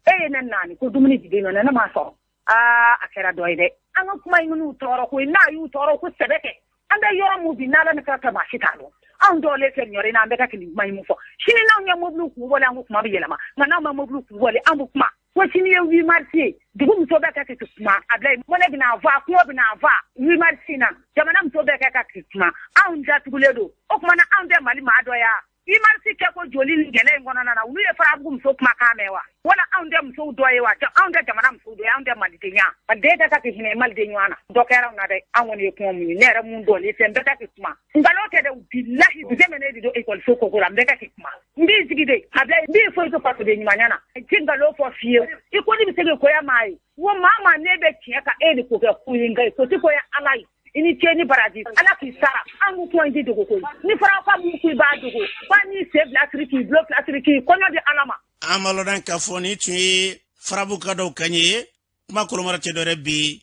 E ye ne naani ko dumuni di den ma, ne m'a sɔrɔ. A kɛra dɔ ye dɛ. An ka kuma in n'u tɔɔrɔ koyi, n'a y'u tɔɔrɔ ko sɛbɛ kɛ. An bɛ yɔrɔ mun bi, n'Ala ni kira tɛ maa si t'a dɔn. Anw dɔw le fɛ nin yɔrɔ in na, an bɛ ka nin kuma in mun fɔ. Sini n'anw ye mobiliw kun bɔlen, an ko kuma bɛ yɛlɛma. Nka n'anw ma mobiliw kun bɔlen, an bɛ kuma. Ko sini ye 8 mars ye, dugu muso bɛɛ ka k'i kuma. Ablaye, mɔnɛ bɛna fɔ, a kuma bɛna fɔ 8 mars in na, jamana muso bɛɛ ka k'i kuma. Anw datugulen don, o tuma na anw tɛ Mali maa dɔ ya. 8 mars kɛ ko joli ni gɛlɛya in kɔnɔna na, olu ye Farabugu muso kumakan mɛn wa? Wala anw tɛ musow dɔ ye wa? Anw tɛ jamana musow dɔ ye, anw tɛ malidenya. Maliden tɛ ka k'i hinɛ maliden ɲɔgɔn na. Dɔ kɛra anw na dɛ, anw kɔni ye kuma mun ye, ne yɛrɛ mun dɔlen fɛn bɛɛ ka k'i kuma. Nkalon tɛ dɛ, bilahi, dɛmɛ de don ekɔliso koko la, n bɛɛ ka k'i kuma. N b'i sigi de, Ablaye, n b'i foyi to fasoden ɲumanya na. N ti nkalon fɔ fiyewu. I ko ne bɛ se k'i koya maa ye. Wo maa maa ne bɛ tiɲɛ kan, e de ko kɛ ko ye, nka ko ti koya Ala ye. I ni ce ni baraji, Ala k'i sara. An ko kuma in ti dogo koyi. Ni fɔra ka mun k'i b'a dogo, f'a n'i sen fila siri k'i bolo fila siri k'i kɔɲɔ di Ala ma. An b'a lɔn k'a fɔ nin tun ye Farabugu dɔw kan ye. Kuma kolomara tɛ dɔwɛrɛ bi,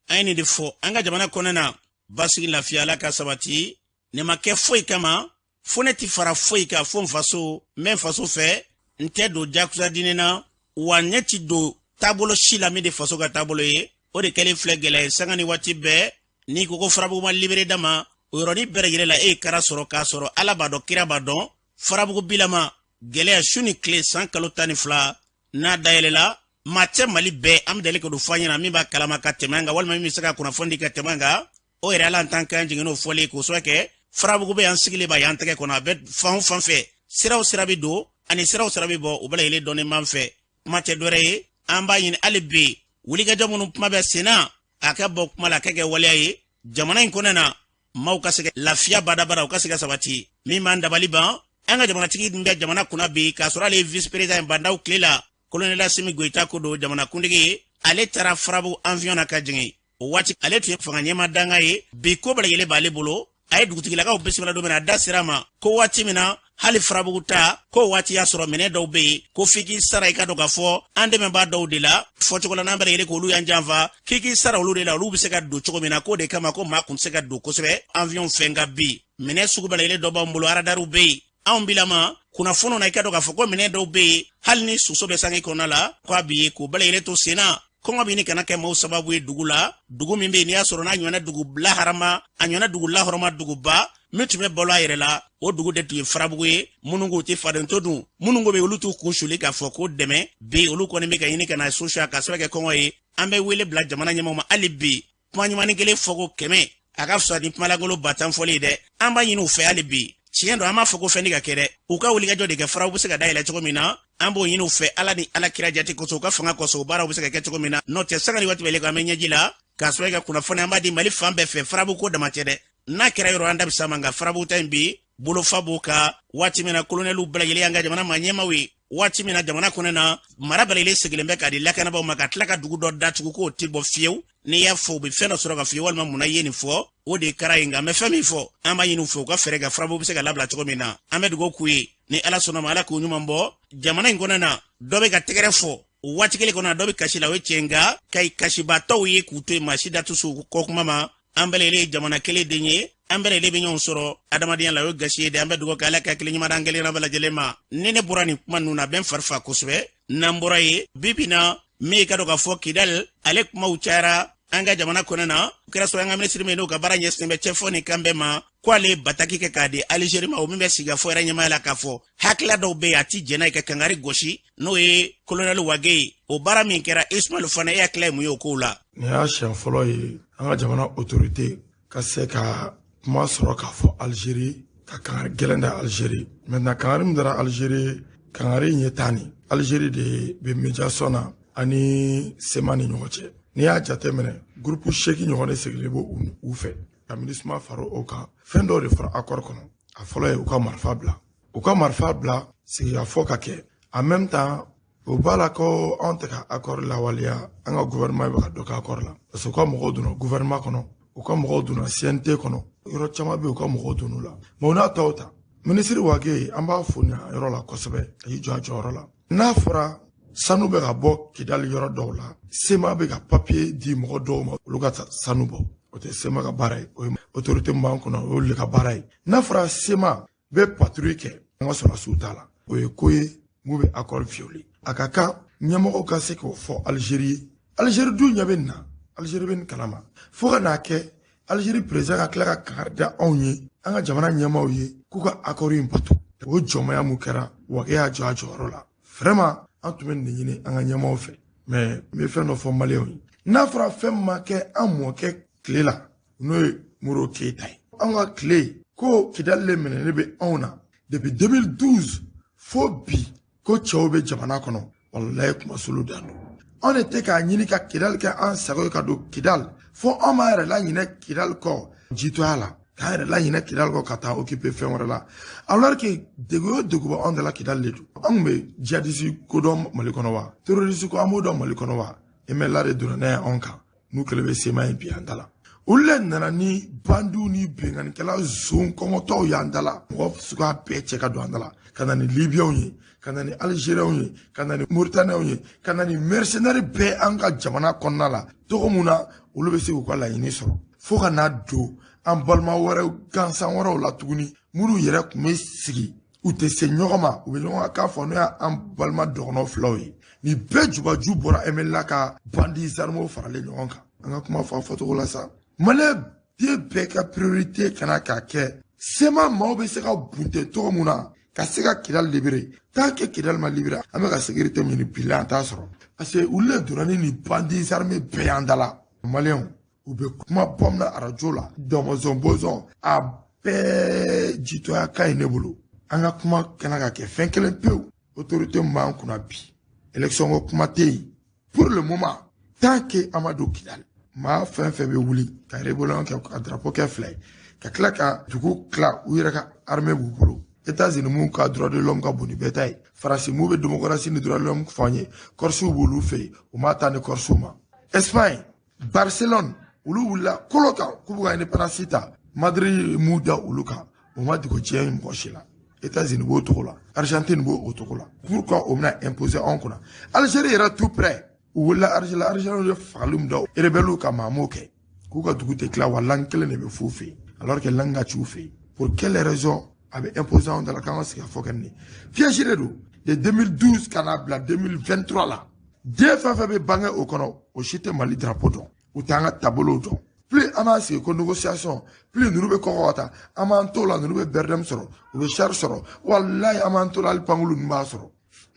an ye nin de fɔ an ka jamana kɔnɔna na, basigi lafiya Ala ka sabati. Nin ma kɛ foyi kama, fo ne ti fara foyi kan, fo n faso, n bɛ n faso fɛ, n tɛ don jagosa diinɛ na, wa ne ti don taabolo si la min de faso ka taabolo ye. O de kɛlen filɛ gɛlɛya ye sanga ni waati bɛɛ. N'i ko ko Farabugu ma libéré dama, o yɔrɔnin bɛɛ lajɛlen la e ye kara sɔrɔ k'a sɔrɔ Ala b'a dɔn, kira b'a dɔn. Farabugu bilama gɛlɛya su ni tile san kalo 12 n'a dayɛlɛla, maa tɛ Mali bɛɛ, an bɛ deli ka don fɔ an ɲɛna min b'a kalama ka tɛmɛ an kan, walima min bɛ se ka kunnafoni di ka tɛmɛ an kan. O yɛrɛ Ala t'an kan jigin n'o fɔlen k'o sababu kɛ Farabugu bɛ yan sigilen b'a y'an tɛgɛ kɔnɔ, a bɛ fan o fan fɛ, sira o sira bɛ don ani sira o sira bɛ bɔ, o bɛɛ lajɛlen dɔnnen b'an fɛ. Kuma tɛ dɔwɛrɛ ye, an b'a ɲini hali bi wulikajɔ minnu kuma bɛ sen na, a ka bɔ kuma la, a ka kɛ waleya ye jamana in kɔnɔ na, maaw ka se ka lafiya badabada, u ka se ka sabati. Min b'an dabali ban, an ka jamanatigi dun bɛ jamana kunna bi k'a sɔrɔ ale ye vice président ye Bandaw tile la, colonel Assimi Goïta ko don jamanakuntigi ye, ale taara Farabugu avion na ka jigin. O waati ale tun ye fanga ɲɛma danga ye, bi ko bɛɛ lajɛlen b'ale bolo. A ye dugutigilakaw bisimila don min na, a da sera a ma ko waati min na hali Farabugu ta, ko waati y'a sɔrɔ minɛ dɔw bɛ yen ko f'i k'i sara, i ka dɔn k'a fɔ an dɛmɛbaa dɔw de la fɔcogo la, n'an bɛɛ lajɛlen k'olu y'an janfa, k'i k'i sara olu de la, olu bɛ se ka don cogo min na, k'o de kama ko maa kun tɛ se ka don kosɛbɛ avion fɛ. Nka bi minɛ sugu bɛɛ lajɛlen dɔ b'an bolo, aradariw bɛ yen, anw bilama kunnafoniw na, i ka dɔn k'a fɔ ko minɛ dɔw bɛ yen hali ni soso bɛ sange kɔnɔna la, k'a b'i ye k'o bɛɛ lajɛlen to sen na. Kɔngɔ bɛ ɲini kana kɛ maaw sababu ye dugu la, dugu min bɛ yen n'i y'a sɔrɔ n'a ɲɔgɔnna dugu laharama, a ɲɔgɔnna dugu lahɔrɔma duguba min tun bɛ balo a yɛrɛ la, o dugu de tun ye Farabugu ye. Minnu k'u tɛ fadento dun, minnu ko bɛ olu t'u kun suli k'a fɔ ko dɛmɛ bi, olu kɔni bɛ ka ɲini ka na sosuya ka sababu kɛ kɔngɔ ye. An bɛ wele bila jamana ɲɛmaaw ma hali bi, kuma ɲumanni kelen fɔ ko 100 a ka fisa ni kumalangolo 10,000 fɔli ye dɛ. An b'a ɲini u fɛ hali bi, tiɲɛ don an b'a fɔ ko fɛn tɛ ka kɛ dɛ, u ka wulikajɔ de kɛ Farabugu bɛ se ka dayɛlɛ cogo min na, an b'o ɲini u fɛ Ala ni Ala kira jate kosɔn, u ka fanga kosɔn, o baaraw bɛ se ka kɛ cogo min na. N'o tɛ sanga ni waati bɛɛ an bɛ ɲɛji la k'a sɔrɔ ka kunnafoni an b'a di Mali fan bɛɛ fɛ. Farabugu ko dama tɛ dɛ, n'a kɛra yɔrɔ an da bɛ s'a ma, nka Farabugu ta in bi bolofa b'o kan. Waati min na kolonɛliw bɛɛ lajɛlen y'an ka jamana maa ɲɛmaaw ye, waati min na jamana kɔnɔ na mara bɛɛ lajɛlen sigilen bɛ k'a di lakanabaaw ma, ka tila ka dugu dɔ datugu k'o tɛ bɔ fiyewu. N'i y'a fɔ u bɛ fɛn dɔ sɔrɔ ka f'i ye, walima munna i ye nin fɔ, o de ye kara ye. Nka an bɛ fɛn min fɔ, an b'a ɲini u fɛ u ka fɛɛrɛ kɛ Farabugu bɛ se ka labila cogo min na. An bɛ dugawu k'u ye ni Ala sɔnna ma, Ala k'u ɲuman bɔ jamana in kɔnɔ na. Dɔ bɛ ka tɛgɛrɛ fɔ o waati kelen kɔnɔ, dɔ bɛ kasi la, o ye tiɲɛ, nka ka kasibaatɔw ye k'u to yen, maa si da tɛ s'u kɔ kuma ma. An bɛɛ lajɛlen ye jamana kelen den ye, an bɛɛ lajɛlen bɛ ɲɔgɔn sɔrɔ adamadenya la, o ye gasi ye dɛ. An bɛ dugawu kɛ Ala ka hakili ɲuman d'an kelen bɛɛ lajɛlen ma. Ni ne bɔra nin kuma ninnu na, a bɛ n fari fa kosɛbɛ. N'an bɔra yen bi bi na, min ye ka dɔn k'a fɔ Kidali ale kumaw cayara an ka jamana kɔnɔ na, o kɛra sɔrɔ an ka minisiri min n'o ka baara ɲɛsinnen bɛ cɛfɔ ni kan bɛɛ ma, ko ale ye bataki kɛ k'a di Alizeri ma, o min bɛ sigikafɔ yɛrɛ ɲɛmaaya la, k'a fɔ hakilila dɔw bɛ yen a ti jɛn n'a ye ka kangari gosi, n'o ye kolonɛli Wage ye. O baara min kɛra Ismaɛl fana, e hakilila ye mun ye o kow la? Nin y'a siɲɛ fɔlɔ ye an ka jamana autorité ka se ka kuma sɔrɔ k'a fɔ Alizeri, ka kangari gɛlɛn da Alizeri. Maintenant kangari min dara Alizeri, kangari in ye tan de. Alizeri de bɛ médiation na ani CMA ni ɲɔgɔn cɛ. N'i y'a jateminɛ, groupe 8 ɲɔgɔn de sigilen b'u u fɛ ka MINUSMA fara o kan. Fɛn dɔw de fɔra accord kɔnɔ. A fɔlɔ ye u ka marifa bila, u ka marifa bila sigikafɔ ka kɛ. En même temps o b'a la ko anw tɛ ka accord lawaleya, an ka gouvernement bɛ ka dɔ kɛ accord la, parce que u ka mɔgɔw donna gouvernement kɔnɔ, u ka mɔgɔw donna CNT kɔnɔ, yɔrɔ caman bɛ yen u ka mɔgɔw donn'u la. Mais o n'a tɔw ta, minisiri Wage, an b'a fo nin yɔrɔ la kosɛbɛ, a y'i jɔ a jɔyɔrɔ la. N'a fɔra sanu bɛ ka bɔ Kidali yɔrɔ dɔw la, CMA bɛ ka papiye di mɔgɔ dɔw ma, olu ka sanu bɔ, o tɛ CMA ka baara ye, o ye autorité min b'an kunna, o y'olu de ka baara ye. N'a fɔra CMA bɛ patrouille kɛ, an ka sɔrɔdasiw t'a la, o ye ko ye mun bɛ accord violer. A ka kan ɲɛmɔgɔw ka se k'o fɔ Alizeri ye. Alizeri dun ɲɛ bɛ nin na, Alizeri bɛ nin kalama, fo ka n'a kɛ Alizeri président ka tila ka kangari da anw ye, an ka jamana ɲɛmaaw ye, k'u ka accord in bato. O jɔnmaya mun kɛra, Wage y'a jɔ a jɔyɔrɔ la. Vraiment, An tun bɛ nin de ɲini an ka ɲɛmaaw fɛ. Mais n bɛ fɛn dɔ fɔ maliyɛnw ye. N'a fɔra fɛn min ma kɛ an mɔkɛ tile la, n'o ye Modibo Keyita ye. Anw ka tile ko Kidali le minɛnen bɛ anw na depuis 2012 fo bi ko cɛw bɛ jamana kɔnɔ, walayi kumasulu dan don. Anw de tɛ k'a ɲini ka Kidali kɛ an sago ye ka don Kidali, fo anw b'an yɛrɛ laɲinɛ Kidali kɔ jitɔya la, k'an yɛrɛ laɲinɛ Kidali kɔ ka taa occuper fɛn wɛrɛ la. Alors que degun o degun bɛ anw da la, Kidali de don. An tun bɛ jihadiste ko dɔn Mali kɔnɔ wa? Terroriste ko an b'o dɔn Mali kɔnɔ wa? MNLA de donna n'a ye anw kan, n'u kɛlen bɛ sema ye bi an da la. Olu le nana ni bandiw ni binkannikɛla zon kɔngɔtɔw y'an da la. Mɔgɔ suguya bɛɛ cɛ ka don an da la. Ka na ni Libyɛnw ye, ka na ni Algériens ye, ka na ni Mauritaniens ye, ka na ni mercenaires bɛɛ an ka jamana kɔnɔna la. Togo mun na olu bɛ se k'u ka laɲini sɔrɔ. Fo ka na don an balima wɛrɛw gansan wɛrɛw la tuguni, minnu yɛrɛ tun bɛ sigi, u tɛ se ɲɔgɔn ma, u bɛ ɲɔgɔn ka kan fɔ, n'o y'an balima dɔgɔnɔ filaw ye. Nin bɛɛ jubaju bɔra MNLA ka bandits armés faralen ɲɔgɔn kan. An ka kuma fɔ a fɔcogo la sa. Maliyɛn den bɛɛ ka priorité kana k'a kɛ sema maaw bɛ se ka bunte cogo mun na ka se ka Kidali libérer. Tant que Kidali ma libérer, an bɛ ka sécurité min ɲini bi la, an t'a sɔrɔ. Parce que olu de donna ni nin bandits armés bɛɛ y'an da la. Maliyɛnw, u bɛ kuma bɔ min na arajo la, dɔmɔzɔn bɔzɔn, a bɛɛ jitɔya ka ɲi ne bolo. An ka kuma kana ka kɛ fɛn kelen pewu. Autorité min b'an kunna bi, élection ko kuma tɛ yen pour le moment, tant que an ma don Kidali. Maa fɛn fɛn bɛ wuli ka rébellion kɛ, ka drapeau kɛ fila ye, ka tila ka dugu tila, u yɛrɛ ka armée b'u bolo. États-Unis mun ka droit de l'homme ka bon ni bɛɛ ta ye, Faransi mun bɛ démocratie ni droit de l'homme fɔ an ye, Corsiw b'olu fɛ yen, u m'a ta ni Corsiw ma. Espagne, Barcelone, olu wulila kolo kan k'u b'u ka indépendance ta, Madrid m'u da olu kan, o ma dogo diɲɛ mɔgɔ si la. États-Unis b'o togo la, Argentine b'o o togo la. Pourquoi o bɛna imposer anw kunna? Algérie yɛrɛ tout près, u wulila Algérie, Algérie ye fagali min da rebelle kan, maa m'o kɛ, k'u ka dugu tɛ tila wa langue kelen de bɛ f'u fɛ yen, alors que langue ka ci u fɛ yen. Pour quelle raison a bɛ imposer anw da la k'an ka sigi ka fɔ kɛ nin ye? Piège de don. De 2012 ka n'a bila 2023 la, den fɛn fɛn bɛ bange o kɔnɔ, o si tɛ Mali drapeau dɔn, u t'an ka taabolow dɔn. Plus an b'an sigi ko négociation, plus ninnu bɛ kɔgɔ ka taa. An b'an t'o la, ninnu bɛ BRDM sɔrɔ, u bɛ char sɔrɔ, walayi an b'an t'o la, hali pankulu ninnu b'a sɔrɔ.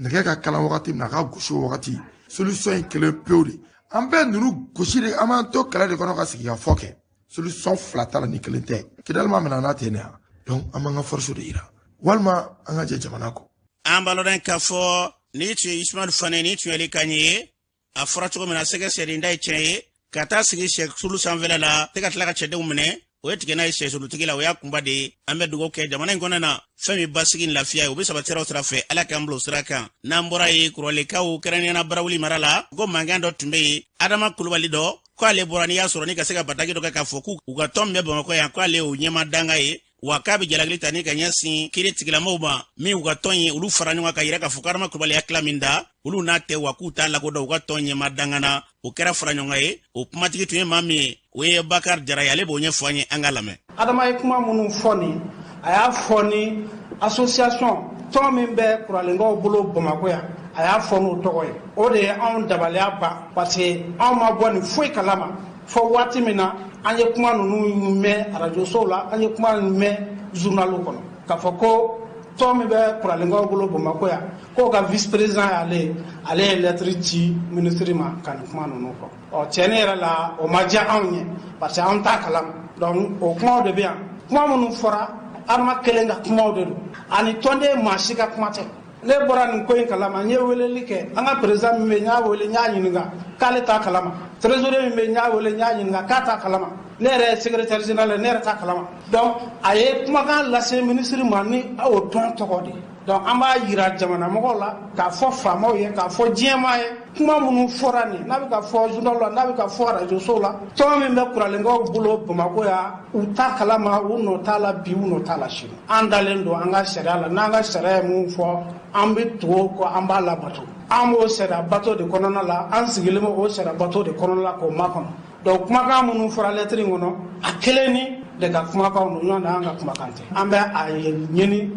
Nɛgɛ ka kalan wagati min na, a ka gosi o wagati. Solution ye kelen pewu de, an bɛ ninnu gosi de, an b'an to kɛlɛ de kɔnɔ ka sigi ka fɔ kɛ. Solution fila t'a la ni kelen tɛ. Kidali ma minɛ n'a tɛ ne yan, donc an b'an ka force de yira, walima an ka jɛ jamana kɔ. An b'a lɔn k'a fɔ ni tun ye Ismaël Fane, ni tun ye ale kan ye. A fɔra cogo min na, sɛgɛ sɛden da ye tiɲɛ ye, ka taa sigi sɛsulu sanfɛla la tɛ ka tila ka cɛdenw minɛ, o ye tigɛ n'a ye sɛsulutigi la, o y'a kunba de ye. An bɛ dugawu kɛ jamana in kɔnɔ na, fɛn min basigi ni lafiya ye, o bɛ sabati siraw sira fɛ, Ala k'an bila o sira kan. N'an bɔra yen, Kurɔlikaw kɛrɛnkɛrɛnnenya Barawuli mara la, ko mankan dɔ tun bɛ yen, Adama Kulubali dɔ ko ale bɔra, n'i y'a sɔrɔ ni ka se ka bataki dɔ kɛ k'a fɔ k'u ka tɔn min bɛ Bamakɔ yan, k'ale y'o ɲɛma danga ye, wa k'a bɛ jalakili ta ni ka ɲɛsin kiiri tigilamɔgɔw ma min u ka tɔn ye, olu fara ɲɔgɔn kan ka yira k'a fɔ ko Adama Kulubali hakilila min da olu n'a tɛ, wa k'u t'a lakodɔn u ka tɔn ɲɛma danga na. O kɛra fara ɲɔgɔn kan ye. O kumatigi tun ye maa min ye, o ye Bakari Jara ye, ale b'o ɲɛfɔ an ye, an ka lamɛn. Adama ye kuma minnu fɔ nin, a y'a fɔ ni association tɔn min bɛ Kuralenkaw bolo Bamakɔ yan, a y'a fɔ n'o tɔgɔ ye. O de ye anw dabaliya ban, parce que anw ma bɔ nin foyi kalama fɔ waati min na an ye kuma ninnu mɛn arajosow la, an ye kuma ninnu mɛn journaliw kɔnɔ, k'a fɔ ko tɔn min bɛ Kuralenkaw bolo Bamakɔ yan, k'o ka vice président y'ale ye, ale ye lettre ci ministre ma ka nin kuma ninnu fɔ. Ɔ tiɲɛni yɛrɛ la, o ma diya anw ye, parce que anw t'a kalama. Donc o kumaw de bɛ yan, kuma minnu fɔra, Adama kelen ka kumaw de don, ani tɔnden maa si ka kuma tɛ. Ne bɔra nin ko in kalama, n ye weleli kɛ an ka président min bɛ yen, n y'a wele, n y'a ɲininka k'ale t'a kalama. Trésorier min bɛ yen, n y'a wele, n y'a ɲininka k'a t'a kalama. Ne yɛrɛ ye secrétaire général ye, ne yɛrɛ t'a kalama. Donc a ye kumakan lase ministre ma ni o tɔn tɔgɔ de ye. Donc an b'a yira jamana mɔgɔw la, k'a fɔ faamaw ye, k'a fɔ diɲɛmaa ye, kuma minnu fɔra nin, n'a bɛ ka fɔ journal la, n'a bɛ ka fɔ arajosow la, tɔn min bɛ Kuralenkaw bolo Bamakɔ yan, u t'a kalama, u nɔ t'a la bi, u nɔ t'a la sini. An dalen don an ka sariya la, n'an ka sariya ye mun fɔ, an bɛ tugu o kɔ, an b'a labato. An b'o sariya bato de kɔnɔna la, an sigilen bɛ o sariya bato de kɔnɔna la k'o makɔnɔ. Donc kumakan minnu fɔra lɛtiri in kɔnɔ, a kelen ni de ka kumakan don, ɲɔgɔn na an ka kumakan tɛ. An bɛ a ɲini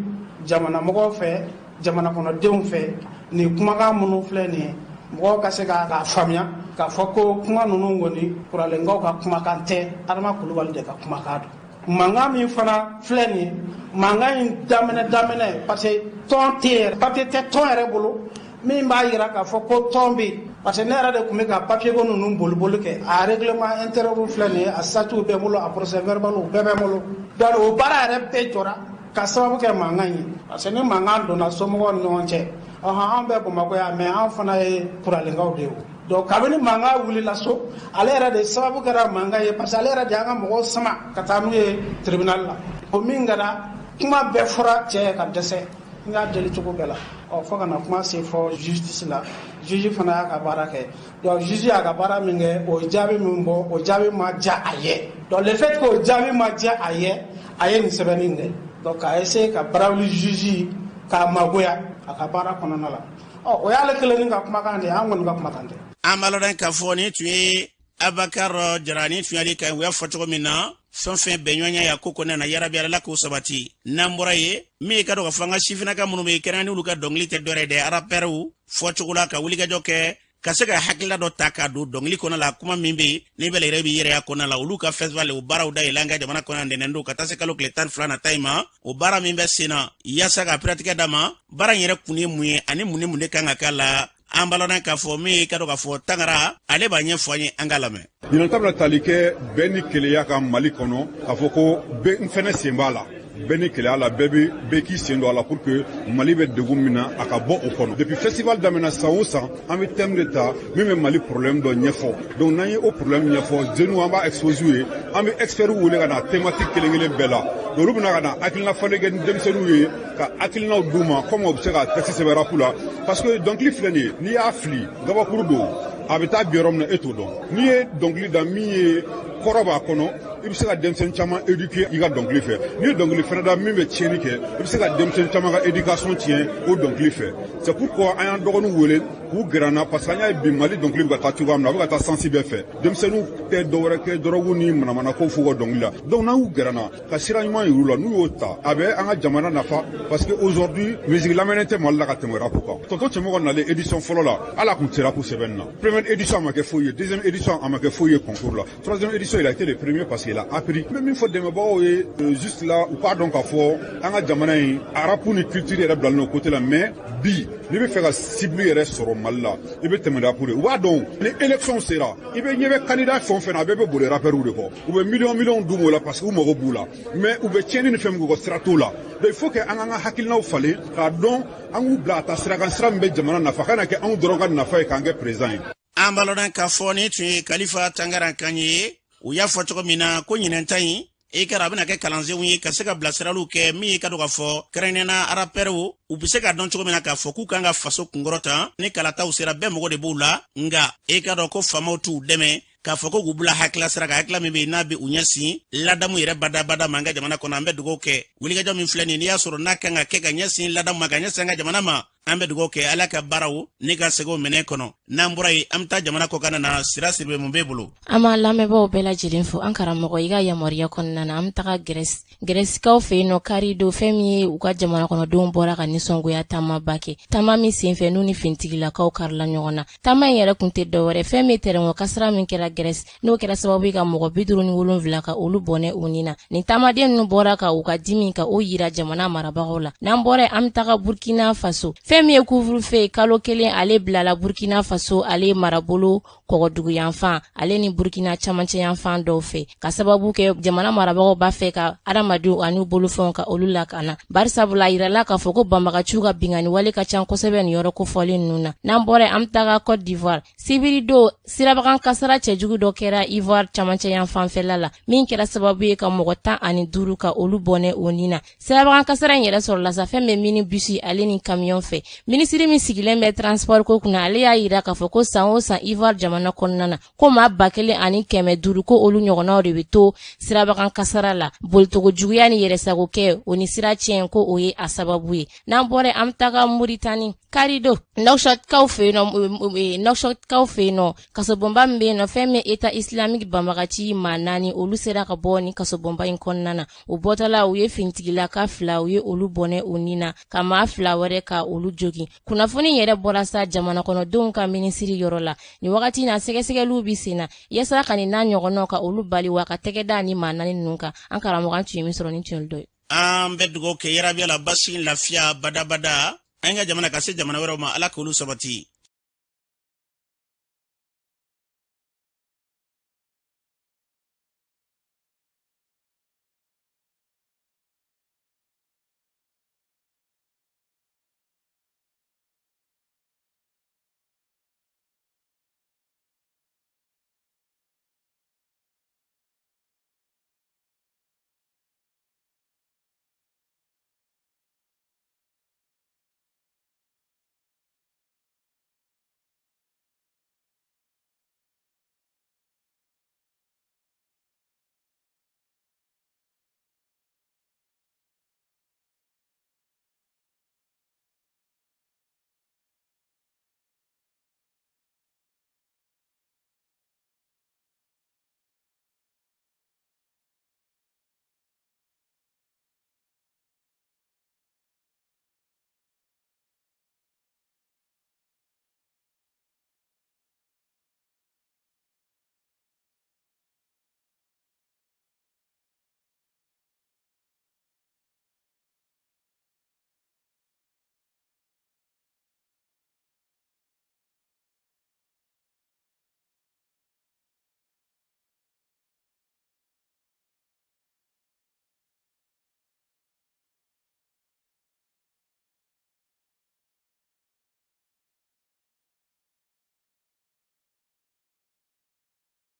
jamana mɔgɔw fɛ, jamana kɔnɔdenw fɛ, nin kumakan minnu filɛ nin ye, mɔgɔw ka se k'a faamuya k'a fɔ ko kuma ninnu kɔni Kuralenkaw ka kumakan tɛ, Adama Kulubali de ka kumakan don. Mankan min fana filɛ nin ye, mankan in daminɛ daminɛ, parce que tɔn tɛ yɛrɛ, papier tɛ tɔn yɛrɛ bolo min b'a yira k'a fɔ ko tɔn bɛ yen, parce que ne yɛrɛ de tun bɛ ka papier ko ninnu boliboli kɛ. A règlement intérieur filɛ nin ye, a statut bɛ n bolo, a procès verbal bɛɛ bɛ n bolo. Donc o baara yɛrɛ bɛɛ jɔra ka sababu kɛ mankan ye, parce que ni mankan donna somɔgɔw ni ɲɔgɔn cɛ, ɔhɔn, an bɛɛ Bamakɔ yan, mais an fana ye Kuralenkaw de ye. Donc kabini mankan wulila so, ale yɛrɛ de sababu kɛra mankan ye, parce que ale yɛrɛ de y'an ka mɔgɔw sama ka taa n'u ye tribunal la. O min kɛra, kuma bɛɛ fɔra cɛ ye ka dɛsɛ, n y'a deli cogo bɛɛ la, ɔ fo ka na kuma se fɔ justice la. Juge fana y'a ka baara kɛ. Donc juge y'a ka baara min kɛ, o jaabi min bɔ, o jaabi ma diya a ye. Donc le fait que o jaabi ma diya a ye, a ye nin sɛbɛnni kɛ, donc k'a essayer ka barawuli juge k'a magoya a ka baara kɔnɔna la. Ɔ o y'ale kelen ni ka kumakan de ye, an kɔni ka kumakan tɛ. An b'a lɔn k'a fɔ nin tun ye Abakar Jara, ni tun y'ale kan. U y'a fɔ cogo min na, fɛn fɛn bɛnɲɔgɔnya ya ko kɔnɔna na, yarabi Ala k'o sabati. N'an bɔra yen, min ye ka dɔn k'a fɔ an ka sifinnaka minnu bɛ yen, kɛrɛnkɛrɛn n'olu ka dɔnkili tɛ dɔwɛrɛ ye dɛ, arapɛriw fɔcogo la, ka wulikajɔ kɛ ka se ka hakilila dɔ ta k'a don dɔnkili kɔnɔ la, kuma min bɛ yen n'i bɛ yɛrɛ b'i yɛrɛ kɔnɔ la. Olu ka festival, o baaraw dayɛlɛ an ka jamana kɔnɔ ntɛnɛn don ka taa se kalo tile 12 nata in ma. O baara min bɛ sen na yaasa ka piratigɛ d'a ma, baara in yɛrɛ kun ye mun ye ani mun ni mun de kan ka k'a la, an b'a lɔn k'a fɔ min ye ka dɔn k'a fɔ Tangara, ale b'a ɲɛfɔ an ye, an k'a lamɛn. Ɲinan ta bɛna tali kɛ bɛn ni keleya ka Mali kɔnɔ, k'a fɔ ko bɛɛ n fɛnɛ sen b'a la, bɛɛ ni keleya la, bɛɛ bɛ bɛɛ k'i sen don a la pour que Mali bɛ degun min na, a ka bɔ o kɔnɔ. Depuis festival daminɛna, san o san an bɛ thème de ta min bɛ Mali problème dɔ ɲɛfɔ. Donc n'an ye o problème ɲɛfɔ jeunes, an b'a exposer u ye, an bɛ experts wele ka na thématique kelen kelen bɛɛ la. Donc olu bɛna ka na hakilina falen kɛ ni denmisɛnninw ye, ka hakilinaw d'u ma comme u bɛ se ka texte sɛbɛn rap la, parce que dɔnkili filɛ nin ye, n'i y'a fili, gabakuru don, a bɛ taa bin yɔrɔ min na, e t'o dɔn. N'i ye dɔnkili da min ye kɔrɔ b'a kɔnɔ, i bɛ se ka denmisɛnnin caman éduquer i ka dɔnkili fɛ. N'i ye dɔnkili fɛnɛ da min bɛ tiɲɛni kɛ, i bɛ se ka denmisɛnnin caman ka éducation tiɲɛ o dɔnkili fɛ. C'est pourquoi an y'an dɔgɔninw wele k'u gɛrɛ an na, parce que an y'a ye bi Mali dɔnkili bɛ ka taa cogoya min na, a bɛ ka taa sens bɛɛ fɛ. Denmisɛnninw tɛ dɔwɛrɛ kɛ dɔrɔgu ni manamanako f'u ka dɔnkili la. Donc n'an y'u gɛrɛ an na ka sira ɲuman yir'u la, n'u y'o ta, a bɛ an ka jamana nafa, parce que aujourd'hui musique lamɛnnen tɛ Mali la ka tɛmɛ rap kan. Tonton Cɛmɔgɔ nalen édition fɔlɔ la, hali a kun tɛ rap sɛbɛnni na. Première édition, a ma kɛ foyi ye. Deuxième édition, a ma kɛ foyi ye concours la. Troisième édition, il a été le premier parce qu'il a appris. N bɛ min fɔ dɛmɛbagaw ye juste là, u k'a dɔn k'a fɔ an ka jamana in, rap ni culture yɛrɛ bilalen don côté la, mais bi n'i bɛ fɛ ka cible yɛrɛ sɔrɔ Mali la, i bɛ tɛmɛ rap de. U b'a dɔn ni élection sera, i bɛ ɲɛ bɛ candidat fɛn o fɛn na, a bɛɛ bɛ boli rappeurs de kɔ. U bɛ miliyɔn miliyɔn d'u ma o la, parce que u mago b'u la, mais u bɛ tiɲɛni ni fɛn min k'u ka sira t'o la. Donc il faut que an k'an ka hakilinaw falen k'a dɔn, an k'u bila ka taa sira kan, sira min bɛ jamana nafa, kana kɛ anw dɔrɔn ka nafa ye k'an kɛ président ye. An b'a lɔn k'a fɔ nin tun ye Kalifa Tangara kan ye. U y'a fɔ cogo min na ko ɲinɛn ta in, i kɛra a bɛna kɛ kalansenw ye ka se ka bilasiraliw kɛ, min ye ka dɔn k'a fɔ kɛrɛnkɛrɛnnenya arapɛriw, u bɛ se ka dɔn cogo min na k'a fɔ k'u kan ka faso kunkɔrɔta ni kalataw sera. Bɛɛ mago de b'u la, nka i ka dɔn ko faamaw t'u dɛmɛ k'a fɔ ko k'u bila hakilila sira kan, hakilila min bɛ yen n'a bɛ u ɲɛsin ladamu yɛrɛ badabada ma an ka jamana kɔnɔ. An bɛ dugawu kɛ, wulikajɔ min filɛ nin ye, n'i y'a sɔrɔ n'a kan ka kɛ ka ɲɛsin ladamu ma, ka ɲɛsin an ka jamana ma, an bɛ dugawu kɛ Ala ka baaraw ne ka sɛgɛw minɛ kɔnɔ. N'an bɔra yen, an bɛ taa jamana kɔkan na. Sira Siribe, mun b'e bolo? An b'an lamɛnbaaw bɛɛ lajɛlen fo. An karamɔgɔ, i ka yamaruya kɔnɔna na, an bɛ taga Grèce. Grècekaw fɛ yen nɔ, kari don, fɛn min ye u ka jamana kɔnɔdenw bɔra ka nisɔngoya taamaba kɛ, taama min senfɛ n'u ni finitigilakaw karila ɲɔgɔn na. Taama in yɛrɛ kun tɛ dɔwɛrɛ, fɛn min tɛrɛnko kasara min kɛra Grèce, n'o kɛra sababu ye ka mɔgɔ 57 ka olu bɔnɛ u ni na. Nin taamaden ninnu bɔra ka u ka dimi ka o yira jamana marabagaw la. N'an bɔra, an bɛ taga Burkina Faso. Fɛn min ye couvre-feu kalo kelen, ale bilala Burkina Faso, ale marabolo kɔgɔdugu yanfan, ale ni Burkina camancɛ yanfan dɔw fɛ, ka sababu kɛ jamana marabagaw b'a fɛ ka adamadenw ani bolofɛnw ka olu lakana, barisabula a yirala k'a fɔ ko banbagaciw ka binkanni wale ka ca kosɛbɛ nin yɔrɔ kofɔlen ninnu na. N'an bɔra, an bɛ taga Côte d'Ivoire. Sibiri don, sirabakan kasara cɛjugu dɔ kɛra Ivoire camancɛ yanfanfɛla la, min kɛra sababu ye ka mɔgɔ 15 ka olu bɔnɛ o ni na. Sirabakan kasara in yɛrɛ sɔrɔla sa fɛn bɛ mini bisi ale ni kamiyɔn fɛ. Minisiri min sigilen bɛ transport ko kunna, ale y'a yira k'a fɔ ko san o san Ivoire jamana kɔnɔna na, ko maa 1500, ko olu ɲɔgɔnnaw de bɛ to sirabakan kasara la. Bolitogo juguya ni yɛrɛsagokɛ, o ni sira tiɲɛ, ko o ye a sababu ye. N'an bɔra, an bɛ taga Muritani. Karido, Nouakchottkaw fɛ yen nɔ, Nouakchottkaw fɛ yen nɔ, kasobonba min bɛ yen nɔ, fɛn min État islamique banbagaci maa naani, olu sera ka bɔ ni kasobonba in kɔnɔna na. U bɔtɔla, u ye finitigilaka fila, u ye olu bɔnɛ u ni na, ka maa fila wɛrɛ ka olu jogin. Kunnafoni yɛrɛ bɔra sa jamana kɔnɔdenw ka minisiri yɔrɔ la. Nin wagati na, sɛgɛsɛgɛliw bɛ sen na yaasa ka nin n'a ɲɔgɔnnaw ka olu bali, wa ka tɛgɛ da ni maa naani ninnu kan. An karamɔgɔ, an tun ye min sɔrɔ, ni tiɲɛ dɔ ye. An bɛ dugawu kɛ yarabiya la, basi lafiya badabada. An ka jamana ka se jamana wɛrɛw ma, Ala k'olu sabati.